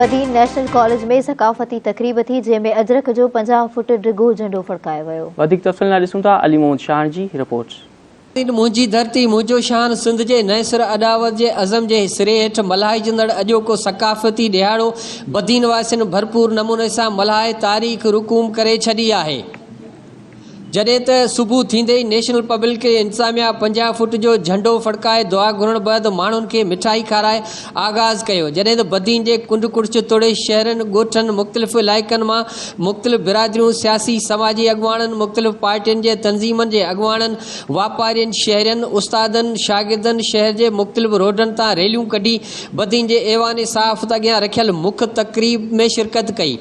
Badin national college ۾ ثقافتي تقريب ٿي جنهن ۾ اجرڪ جو 50 فوٽ ڊگهو جهنڊو ڦڙڪايو ويو. وڌيڪ تفصيل لاء ڏسون ٿا علي محمد شاهڻ جي رپورٽ. بدين منهنجي ڌرتي منهنجو شان سنڌ جي نئين سر اڏاوت جي عزم جي سري هيٺ ملهائجندڙ اڄوڪو ثقافتي ڏهاڙو بدين واسين ڀرپور نموني سان ملهائي تاريخ رقوم ڪري ڇڏي آهي. جڏهن ته صبح ٿيندي ئي نيشنل پبلڪ انتظاميا 50 فوٽ جو جهنڊو ڦڙڪائي دعا گهرڻ بعد ماڻهن کي مٺائي کارائي آغاز ڪيو جڏهن ته بدين جي ڪنڊ ڪڙڇ توڙي شهرن ڳوٺن مختلف علائقن مان مختلف برادريون سياسي سماجي اڳواڻن مختلف پارٽين جي تنظيمن جي اڳواڻن واپارين شهرين استادن شاگردن شهر جي مختلف روڊن تان ريليون ڪڍي بدين جي ايوان صحافت اڳيان رکيل مک تقريب ۾ شرڪت ڪئي.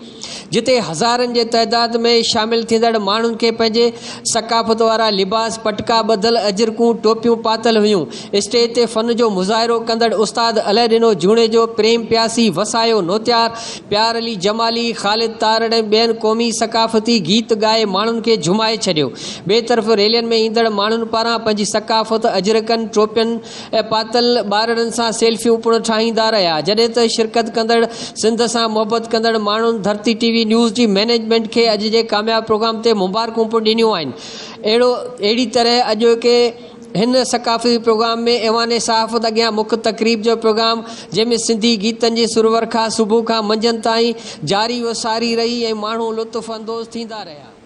جتي هزارن جي تعداد ۾ شامل ٿيندڙ ماڻهن کي پنهنجي ثقافت وارا لباس، پٽڪا ٻڌل، اجرڪون، ٽوپيون پاتل هيون. اسٽيج تي فن جو مظاهرو ڪندڙ استاد الهڏنو جوڻيجو، پريم پياسي، وسايو نوتيار، پيار علي جمالي، خالد تارڙ ۽ ٻين قومي ثقافتي گيت ڳائي ماڻهن کي جهومائي ڇڏيو. ٻئي طرف ريلين ۾ ايندڙ ماڻهن پاران پنهنجي ثقافت، اجرڪن، ٽوپين، پاتل ٻارڙن سان سيلفيون پڻ ٺاهيندا رهيا جڏهن ته شرڪت ڪندڙ سنڌ سان محبت ڪندڙ ماڻهن ڌرتي ٽي وي نيوز جي مئنيجمينٽ کي اڄ جي ڪامياب پروگرام تي مبارڪون پڻ ڏنيون آهن اهڙو اهڙي طرح اڄوڪي هن ثقافتي پروگرام ۾ ايوان صحافت اڳيان مک تقريب جو پروگرام جنهن ۾ سنڌي گيتن جي سرورکا صبح کان منجهند تائين جاري و ساري رهي ۽ ماڻهو لطف اندوز ٿيندا رهيا.